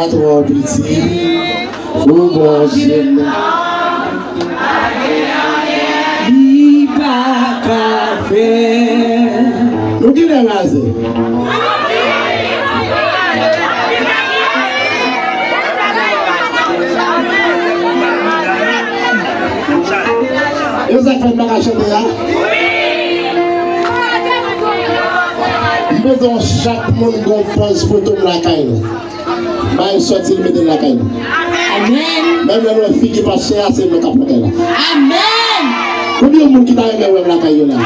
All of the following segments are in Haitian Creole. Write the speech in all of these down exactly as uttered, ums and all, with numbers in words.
Sa twò piti pou Bondye m nan. Li pa ka fè. Nou genlè raze. E sa k fè m pa ka chante a? M bezwen chak moun gen yon pòz foto m lakay nou. Bay sòti l mete l lakay nou. Amèn. Menm lè nou wè figi pastè a, se nou k ap lakay la. Amèn. Konbyen moun ki ta renmen wè m lakay yo la?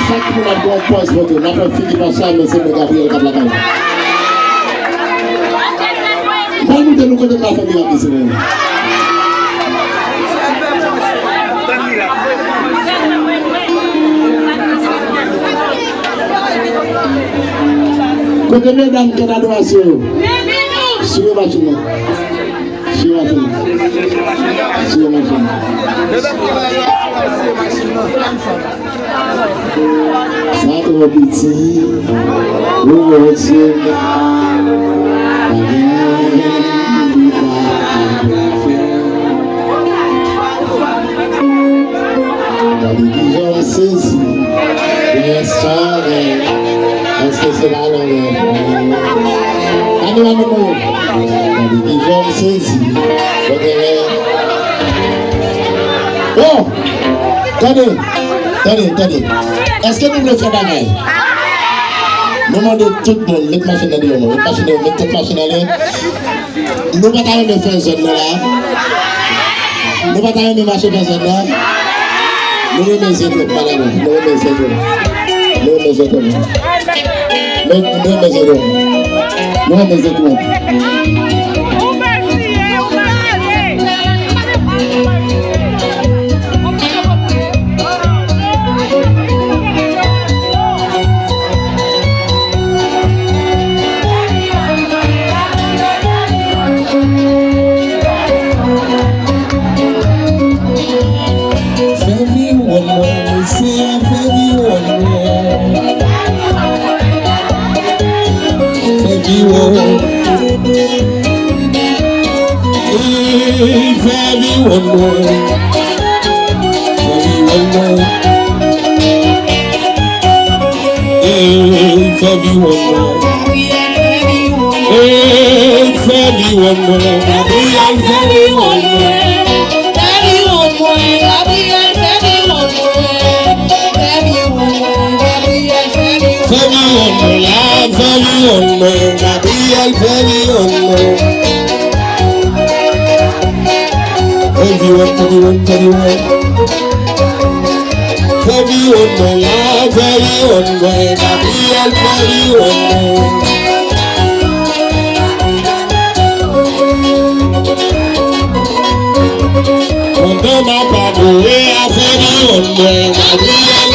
Chak moun ap gen yon pòz foto. N ap wè figi pastè a, men se men Gabriel k ap lakay la. Ban nou de nou kote m la fè mirak isit menm. Kote medam k ap adorasyon yo? Sou machin nan. Sou machin nan. Sou machin nan. Sa twò piti pou Bondye m nan. Pa gen anyen li pa ka fè. Gade kijan m sezi. Yes, sorry. Èske se pa lòt lè? Gade la, nou. Gade kijan m sezi. Ok. Oh! Tande, tande, tande. Èske nou vle fè bagay? Nou mande tout moun, met machin nan deyò, non. Met machin nan, met tout machin nan deyò. Nou pa ta renmen fè zòn nan la. Nou pa ta renmen mache fè zòn nan. Nou renmen zòn nou, madanm. Nou renmen zòn nou. Nou renmen zòn nou. Nou, nou renmen zòn nou. Nou renmen zòn nou. Fè viwonn mwen, mesye, fè viwonn mwen. Fè viwonn. Ey, fè viwonn mwen. Fè viwonn mwen. Ey, fè viwonn mwen. Ey, fè viwonn mwen. Gabriyèl, fè viwonn mwen. Fè viwonn mwen, Gabriyèl, fè viwonn mwen. Fè viwonn mwen. Fè viwonn mwen la, fè viwonn mwen. Gabriyèl, fè viwonn mwen. Fè viwonn, fè viwonn, fè viwonn. Fè viwonn mwen la, fè viwonn mwen, Gabriyèl, fè viwonn mwen. Pandan m ap adore a, fè viwonn mwen, Gabriyèl.